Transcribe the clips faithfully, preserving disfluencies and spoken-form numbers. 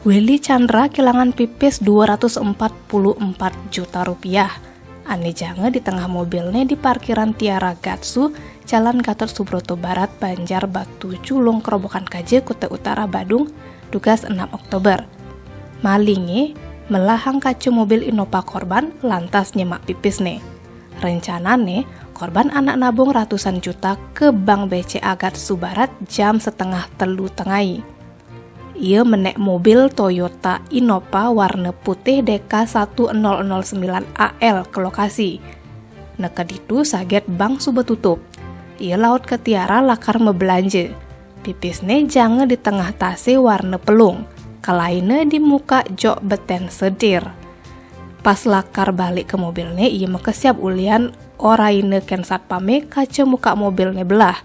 Willy Chandra kilangan pipis dua ratus empat puluh empat juta rupiah. Ane jange di tengah mobilne di parkiran Tiara Gatsu, Jalan Gatot Subroto Barat, Banjar Batu, Julung, Kerobokan Kaje, Kuta Utara, Badung, dugas enam Oktober. Malinge melahang kaca mobil Innova korban, lantas nyemak pipisne. Rencanane, korban anak nabung ratusan juta ke Bank B C A Gatsu Barat jam setengah telu tengai. Ia menek mobil Toyota Innova warna putih D K satu nol nol sembilan A L ke lokasi. Nekeditu saget bank suba tutup. Ia laut ke Tiara lakar mebelanja. Pipisne jange di tengah tase warna pelung. Kalaine di muka jok beten sedir. Pas lakar balik ke mobilne, ia mekesiap ulian oraine ken satpame kaca muka mobilne belah.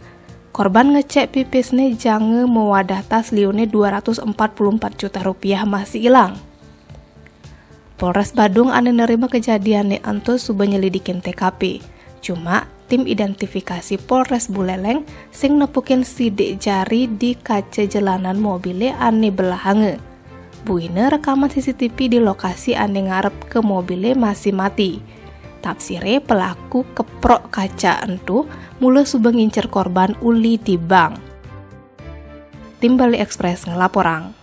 Korban ngecek pipisne jange mewadah tas liune dua ratus empat puluh empat juta rupiah masih ilang. Polres Badung ane nerima kejadianne ento suba nyelidikin T K P. Cuma, tim identifikasi Polres Buleleng sing nepukin sidik jari di kaca jelanan mobile ane belahange. Buina rekaman C C T V di lokasi ane ngarep ke mobile masih mati. Tafsire pelaku keprok kaca entu mula suba ngincer korban uli di bank. Tim Bali Express ngelaporang.